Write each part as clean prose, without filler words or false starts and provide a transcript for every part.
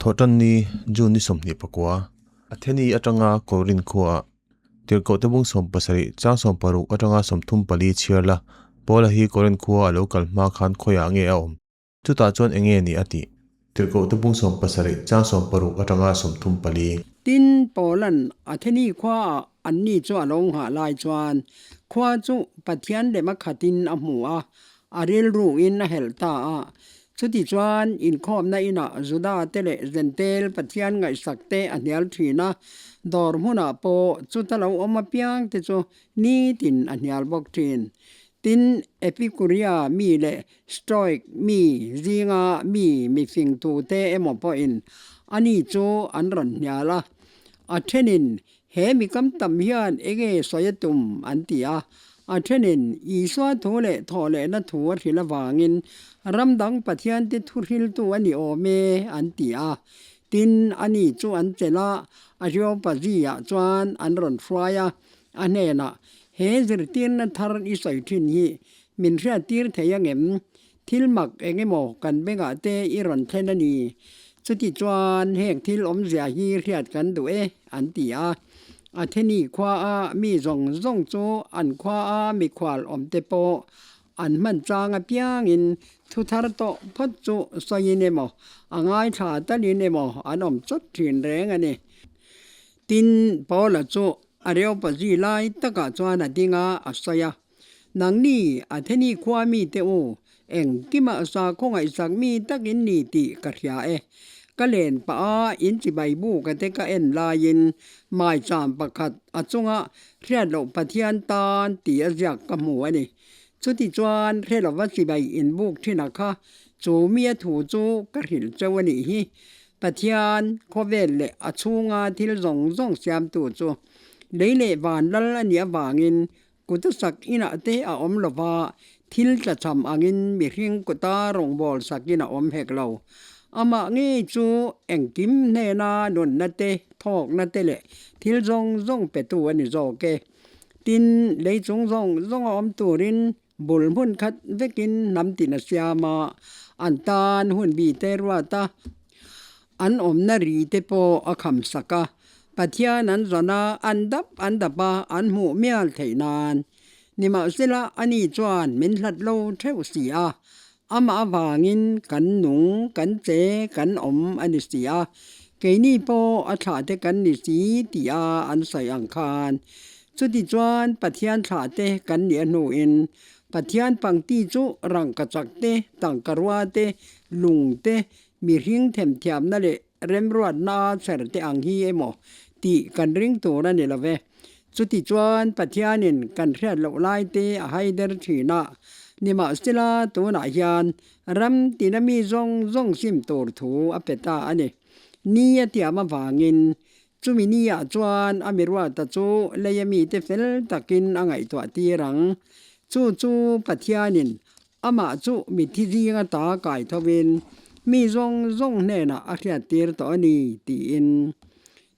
Thawhtanni, June ni 24, Atheni atanga Korin khuaah Tirhkohte bung 70 chang 60 atanga 34 chhiar la, Paula hi Korin khua a lo kal hma khan khawiah nge a awm? Chutah chuan eng nge ni a tih? Tirhkohte bung 70 chang 60 atanga 34. Tin, Paula'n Atheni khuaah anni chu a lo nghah lai chuan khua chu Pathian lema khatin a hmu a, a rilruin a helh ta a. Chutichuan, inkhawmna inah Juda te leh Zentel Pathian ngaihsak te a hnial thin a, dawr hmunah pawh chuta lo awm apiang te chu nitin a hnial bawk thin. Tin, Epikuria mi leh Stoic mi zinga mi mifing tute emaw pawhin ani chu an rawn hnial a. A thenin He mi kam tam hian enge sawi a tum an ti a, a thenin Isua thu leh thawhlehna thu a hrilh avangin ram dang Pathiante thu hriltu a ni awm e an ti a. Tin, ani chu an chelh a, Areopazi-ah chuan an rawn hruai a, a hnenah, He zirtirna thar i sawi thin hi min hriattir thei angem? Thil mak eng emaw kan bengah te i rawn thlen a ni. Chuti chuan heng thil awmzia hi hriat kan duh e, an ti a. Atheni khua a mi zawng zawng chu an khua a mikhual awm te pawh an hman chang apiangin thu thar tawh phawt chu sawiin emaw, a ngaithla talin emaw an awm chawt thin reng a ni. Tin, Paula chu Areopazi lai takah chuan a ding a, a sawi a. Nangni Atheni khua mite u, engkimah sa khawngaihsak mi takin ni tih ka hria e. Ka len pah a, in chibai buka te ka en laiin maicham pakhat a chunga hriat loh Pathian tan tih a ziak ka hmu a ni. Chutichuan hre lova chibai inbuk thin a kha chu mi a thu chu ka hrilh cheu a nih hi. Pathian khawvel leh a chhunga thil zawng zawng siamtu chu lei leh van lal a nih avangin Kuta sak inah te a awm lo va, thil tlachham angin mihring kuta rawngbâwl sakin a awm hek lo. Amah ngei chu engkim hnena nunna te, thawkna te leh thil zawng zawng petu a ni zawk e. Tin, lei chung zawng zawng a awm turin bul hmun khat vekin hnam tin a siam a, an tan hun bi te ruat a, An awmna ri te pawh a kham sak a, Pathian an zawn a, an dap an dap a, an hmuh mial theih nan. Nimahsela, ani chuan min hlat lo theuh si a, amah avangin kan nung, kan che, kan awm a ni si a, keini pawh a thlah te kan ni si tih a an sawi ang khan. Chutichuan Pathian thlah te kan nih a hnuin Pathian pangti chu rangkachak te, tangkarua te, lung te, Mihring themthiamna leh remruatna chher te ang hi emaw tih kan ring tur a ni lo ve. Chutichuan Pathianin kan hriat loh lai te a hai der thin a, nimahsela tunah hian ram tina mi zawng zawng sim tur thu a pe ta a ni. Ni a tiam avangin chumi ni ah chuan a miruata chu leia mite fel takin a ngaihtuah tir ang. Chu chu Pathianin Amah chu mithi zinga ta kai thovin mi zawng zawng hnenah a hriattir tawh a ni, tiin.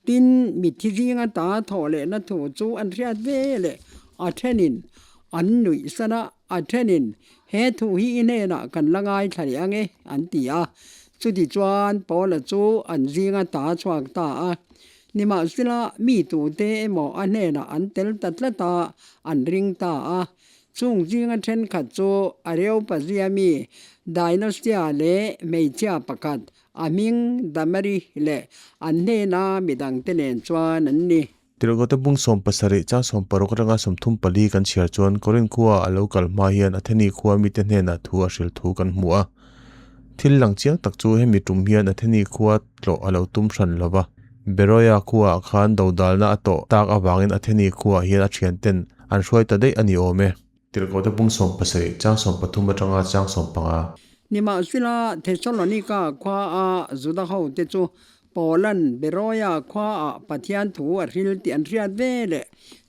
Tin, mithi zinga ta thawh lehna thu chu an hriat ve leh a thenin an nuih san a, a thenin, He thu hi i hnenah kan la ngaithla leh ang e, an ti a. Chutichuan Paula chu an zinga ta chhuak ta a. Nimahsela, mi tute emaw a hnenah an tel ta tlat a, an ring ta a. Chung zinga thenkhat chu Areopazia mi Dinosia leh hmeichhia pakhat a hming Damari leh an hnena midangte nen chuan an ni. Tirhkohte bung 70 chang 60 atanga 34 kan chhiar chuan Korin khua a lo kal hma hian Atheni khua mite hnenah thu a hrilh thu kan hmu a. Thil lang chiang tak chu hemi tum hian Atheni khua tlawh a lo tum hran lo va. Beroia khuaah khan dodalna a tawh tak avangin Atheni khuaah hian a thianten an hruai ta daih a ni awm e. Tirhkohte bung 70, chang 13 atanga chang 15. Nimahsela, Thesalonika khuaa Juda hote chu Paula'n Beroia khuaah Pathian thu a hril tih an hriat ve leh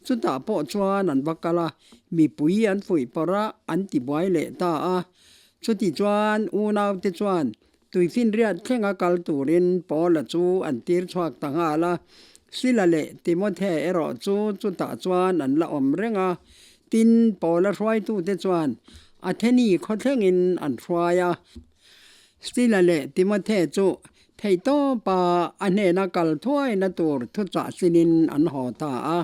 chutah pawh chuan an va kal a, mipui an fuih pawrh a, an tibuai leh ta a. Chutichuan unaute chuan Tuifinriat thlenga kal turin Paula chu an tir chhuak ta nghal a, Sila leh Timothe erawh chu chutah chuan an la awm reng a. Tin, Paula hruaitute chuan Atheni khaw thlengin an hruai a. Sila leh Timothe chu Theihtawpa a hnena kal thuaina tur thuchah sinin an haw ta a.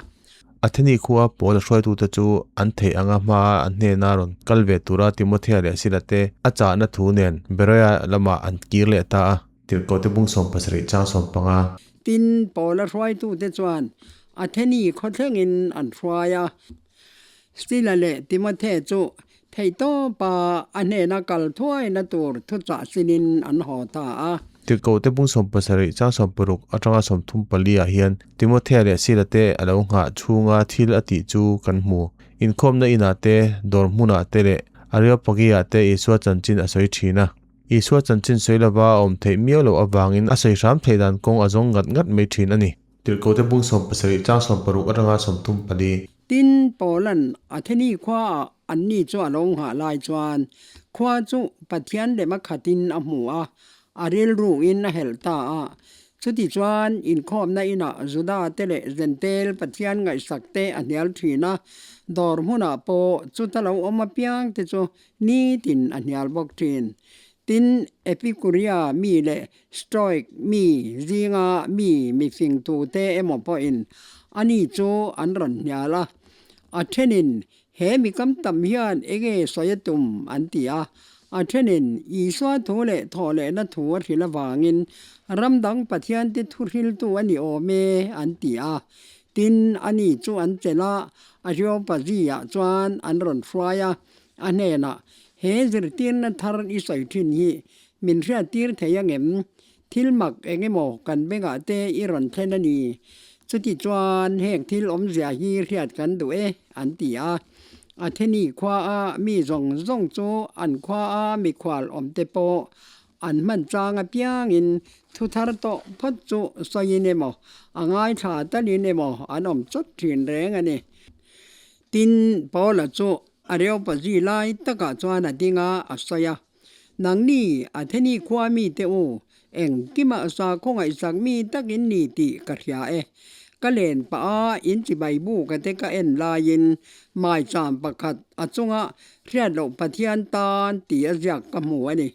Atheni khua Paula hruaitute chu an theih anga hmaa an hnena rawn kal ve tura Timothea leh Sila te a chahna thu nen Beroia lamah an kir leh ta a. Tirhkohte bung 70 chang 15. Tin, Paula hruaitute chuan Atheni khaw thlengin an hruai a. Sila leh Timothea chu Theihtawpa a hnena kal thuaina tur thuchah sinin an haw ta a. Tirhkohte bung 70 chang 60 atanga 34 ah hian Timothea leh Sila te a lo nghah chhunga thil a tih chu kan hmu. Inkhawmna inah te, dawr hmunah te leh Areopagi ah te Isua chanchin a sawi thin a. Isua chanchin sawi lova a awm theih miau loh avangin a sawi hram theih dan kawng a zawng ngat ngat mai thin a ni. Tirhkohte bung 70 chang 60 atanga 34. Tin, Paula'n Atheni khuaah anni chu a lo nghah lai chuan khua chu Pathian lema khatin a hmu a, a rilruin a helh ta a. Chutichuan, inkhawmna inah Juda te leh Zentel Pathian ngaihsak te a hnial thin a, dawr hmunah pawh chuta lo awm apiang te chu nitin a hnial bawk thin. Tin, Epikuria mi leh Stoic mi zinga mi mifing tute emaw pawhin ani chu an rawn hnial a. A thenin, He mi kam tam hian enge sawi a tum? an ti a. A thenin, Isua thu leh thawhlehna thu a hrilh avangin ram dang Pathiante thu hriltu a ni awm e, an ti a. Tin, ani chu an chelh a, Areopazi-ah chuan an rawn hruai a. A hnenah, He zirtirna thar i sawi thin hi Min hriattir thei angem? Thil mak eng emaw kan bengah te i rawn thlen a ni. Chuti chuan heng thil awmzia hi hriat kan duh e, an ti a. Atheni khua a mi zawng zawng chu an khua a mikhual awm te pawh an hman chang apiangin thu thar tawh phawt chu sawiin emaw, a ngaithla talin emaw an awm chawt thin reng a ni. Tin, Paula chu Areopazi lai takah chuan a ding a, a sawi a. Nangni Atheni khua mite u, engkimah sa khawngaihsak mi tak in ni tih ka hria e. Ka len pah a, in chibai buka te ka en laiin maicham pakhat a chunga hriat loh Pathian tan tih a ziak ka hmu a ni.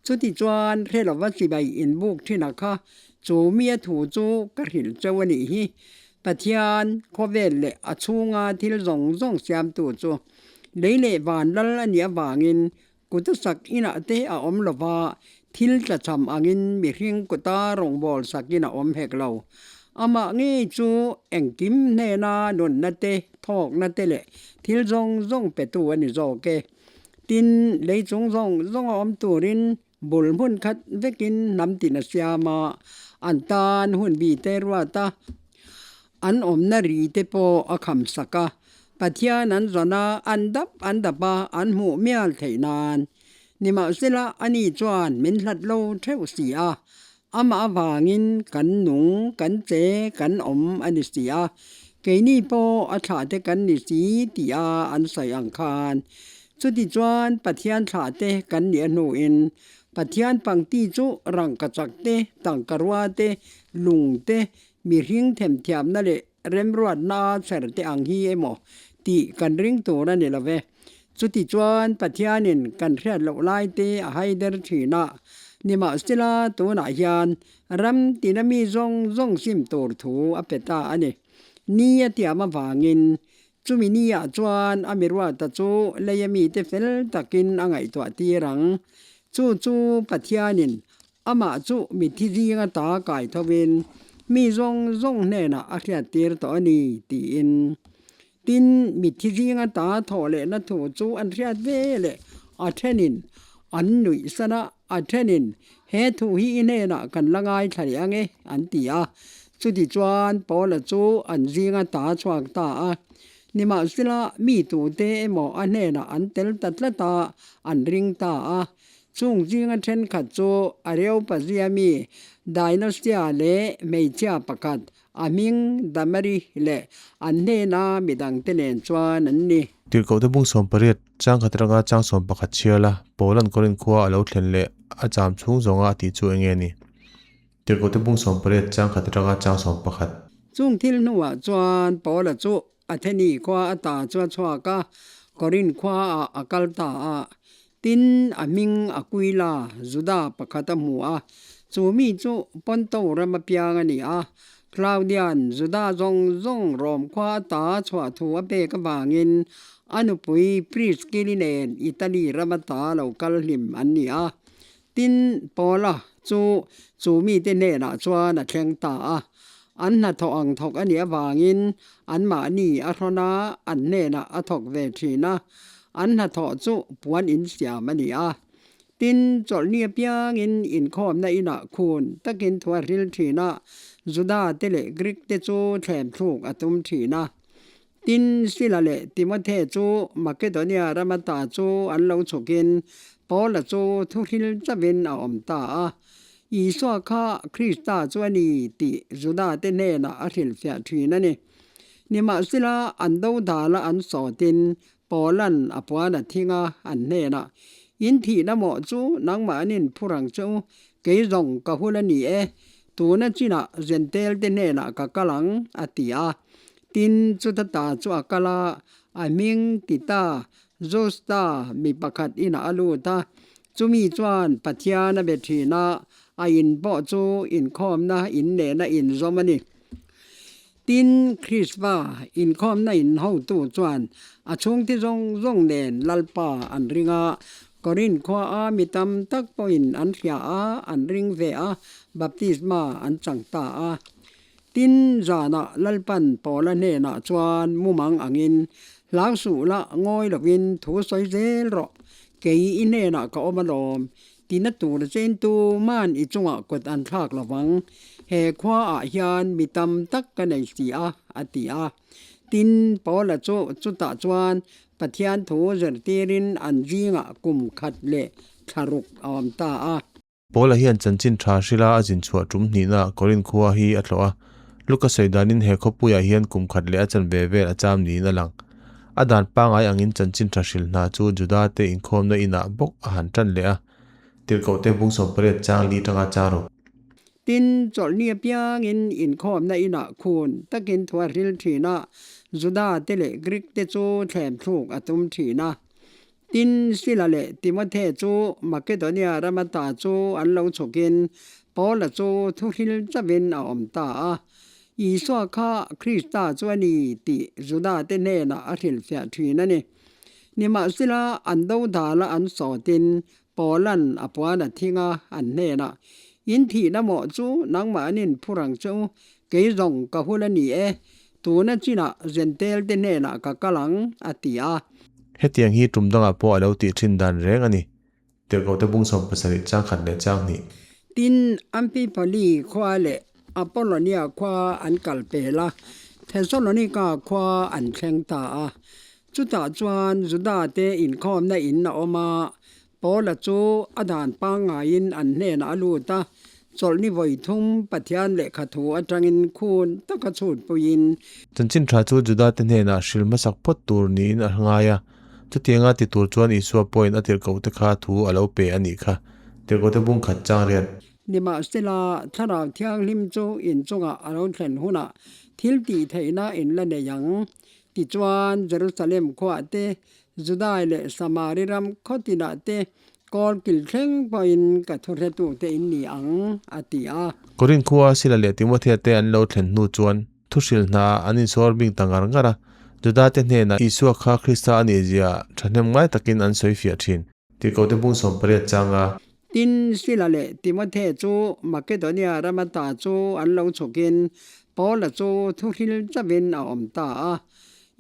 Chutichuan hre lova chibai in buk thin a kha, chu mi a thu chu ka hrilh cheu a nih hi. Pathian, khawvel leh a chhunga thil zawng zawng siamtu chu lei leh van lal a nih avangin Kuta sak inah te a awm lo va, thil tlachham angin mihring kuta rawngbâwl sakin a awm hek lo. Amah ngei chu engkim hnena nunna te, thawkna te leh thil zawng zawng petu a ni zawk e. Tin, lei chung zawng zawng a awm turin bul hmun khat vekin hnam tin a siam a, an tan hun bi te ruat a, An awmna ri te pawh a kham sak a, Pathian an zawn a, an dap an dap a, an hmuh mial theih nan. Nimahsela, ani chuan min hlat lo theuh si a, amah avangin kan nung, kan che, kan awm a ni si a, keini pawh a thlah te kan ni si tih a an sawi ang khan. Chutichuan Pathian thlah te kan nih a hnuin Pathian pangti chu rangkachak te, tangkarua te, lung te, Mihring themthiamna leh remruatna chher te ang hi emaw tih kan ring tur a ni lo ve. Chutichuan Pathianin kan hriat loh lai te a hai der thin a, nimahsela tunah hian ram tina mi zawng zawng sim tur thu a pe ta a ni. Ni a tiam avangin chumi niah chuan a miruata chu leia mite fel takin a ngaihtuah tir ang. Chu chu Pathianin Amah chu mithi zinga ta kai thovin mi zawng zawng hnenah a hriattir tawh a ni, tiin. Tin, mithi zinga ta thawh lehna thu chu an hriat ve leh a thenin an nuih san a, a thenin, He thu hi i hnenah kan la ngaithla leh ang e, an ti a. Chutichuan Paula chu an zinga ta chhuak ta a. Nimahsela, mi tute emaw a hnenah an tel ta tlat a, an ring ta a. Chung zinga thenkhat chu Areopazia mi Dinosia leh hmeichhia pakhat a hming Damari leh an hnena midangte nen chuan an ni. Tirhkohte bung 18, chang khat atanga chang 11 chhiala Paulan Korinth khua a lo thlen leh a cham chhung zawnga a tih chu eng nge ni? Tirhkohte bung 18, chang khat atanga chang 11. Chung thil hnuah chuan Paula chu Atheni khua ata chu a chhuak a, Korinth khuaah a kal ta a. Tin, a hming Aquila, Juda pakhat a hmu a. Chu mi chu Ponto rama piang a ni a, Claudian Juda zawng zawng Rom khua ata chhuah thu a pek avangin a nupui Priskili nen Italy rama ta lo kal hlim an ni a. Tin, Paula chu chu mite hnenah chuan a thleng ta a. An hnathawh ang thawk a nih avangin anmahni a hrawn a, an hnenah a thawk ve thin a. An hnathawh chu puan insiam a ni a. Tin, chawlhni apiangin inkhawmna inah khun takin thu a hril thin a, Juda te leh Grik te chu thlem thluk a tum thin a. Tin, Sila leh Timothe chu Makedonia rama ta chu an lo chhukin Paula chu thu hril chavin a awm ta a. Isua kha Krista chu a ni tih Juda te hnenah a hrilhfiah thin a ni. Nimahsela, an dodala an sawtin Paula'n a puan a thing a, an hnenah, In thihna mawh chu nangmahnin phur ang che u, kei zawng ka hul a ni e, tuna chinah Zentel te hnenah ka kal ang, a ti a. Tin, chuta ta chu a kal a, a hming Tita, Justa mi pakhat inah a lut a, chumi chuan Pathian a be thin a, a in pawh chu inkhawmna in nena inzawm a ni. Tin, Kristva inkhawmna in hotu chuan a chhungte zawng zawng nen Lalpa an ring a, Korinth khua a mi tam tak pawhin an hria a, an ring ve a, baptisma an chang ta a. Tin, zanah Lalpan Paula hnenah chuan mumang angin, Hlau suh la, ngawi lovin thu sawi zel rawh, kei i hnenah ka awm alawm, Tina tur chentu man i chungah kut an thlak lovang, he khuaah hian mi tam tak ka nei si a, a ti a. Tin, Paula chu chutah chuan Pathian thu zirtirin an zingah kum khat leh thla ruk a awm ta a. Paula hian chanchin tha hrila a zin chhuah tum hnihnaah Korinth khua hi a tlawh a. Luka sawi danin he khawpuiah hian kum khat leh a chanve vel a cham niin a lang. A dan pangngai angin chanchin tha hril hna chu Juda te inkhawmna inah bawk a han tan leh a. Tirhkohte bung sawmpariat chang li tanga chang rawh. Tin, chawlhni apiangin inkhawmna inah khun takin thu a hril thin a, Juda te leh Grik te chu thlem thluk a tum thin a. Tin, Sila leh Timothe chu Makedonia rama ta chu an lo chhukin Paula chu thu hril chavin a awm ta a. Isua kha Krista chu a ni tih Judate hnenah a hrilhfiah thin a ni. Nimahsela, an dodala an sawtin Paula'n a puan a thing a, an hnenah, In thihna mawh chu nangmahnin phur ang che u, kei zawng ka hul a ni e, tuna chinah Zentel te hnenah ka kal ang, a ti a. Hetiang hi tum dangah pawh a lo tih thin dan reng a ni. Tirhkohte bung 70 chang khat leh chang hnih. Tin, Amphipoli khua leh Apollonia khua an kal pel a, Thessalonika khua an thleng ta a. Chutah chuan Juda-te inkhawmna in a awm a, Paula chu a dan pangngaiin an hnenah a lut a, chawlhni vawi thum Pathian lehkha thu atangin khun taka chhutpuiin. Chanchin tha chu Juda-te hnenah hril hmasak phawt tur niin a ngai a, chutianga ti tur chuan Isua pawhin a tirhkohte kha thu a lo pe a nih kha. Tirhkohte bung khat chang riat. Nimahsela, Thlarau Thianghlim chu inchungah a lo thlen hunah thil tih theihna in la nei ang. Tichuan, Jerusalem khuah te, Judai leh Samari ram khaw tinah te kawl kil thleng pawhin ka thuhretute in ni ang, a ti a. Korinth khua Sila leh Timothea te an lo thlen hnu chuan thuhril hna an insuar bing ta ngar ngar a, Juda te hnenah Isua kha Krista a nih zia thahnem ngai takin an sawi fiah thin. Tirhkohte bung 80 changa. Tin, Sila leh Timothe chu Makedonia rama ta chu an lo chhukin Paula chu thuhril chavin a awm ta a.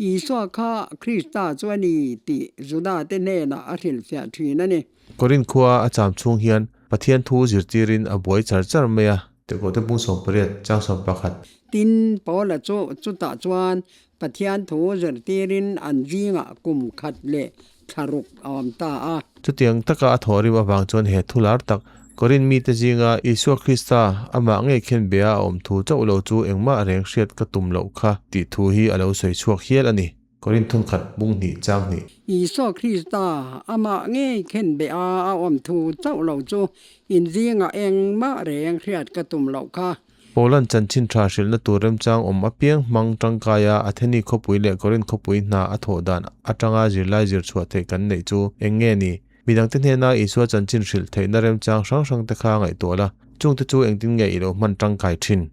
Isua kha Krista chu a ni tih Judate hnenah a hrilhfiah thin a ni. Korinth khua a cham chhung hian Pathian thu zirtirin a buai char char mai a. Tirhkohte bung 80 chang 11. Tin, Paula chu chutah chuan Pathian thu zirtirin an zingah kum khat leh thla ruk a awm ta a. Chutiang taka a thawh rim avang chuan he thu lar tak, Korinth mite zinga Isua Krista amah ngei khen bia a awm thu chauh lo chu engmah reng hriat ka tum loh kha tih thu hi a lo sawi chhuak hial a ni. Korinth thun khat bung hnih chang hnih. Isua Krista amah ngei khen bia a awm thu chauh lo chu in zingah engmah reng hriat ka tum loh kha. Poland chanchin tha hrilhna tur remchang awm apiang hmang tangkaia Atheni khawpui leh Korinth khawpui hna a thawh dan atanga zirlai zir chhuah theih kan neih chu eng nge ni? Midangte hnena Isua chanchin hrilh theihna remchang hrang hrangte kha ngaihtuah la. Chungte chu engtin nge i lo hman tangkai thin?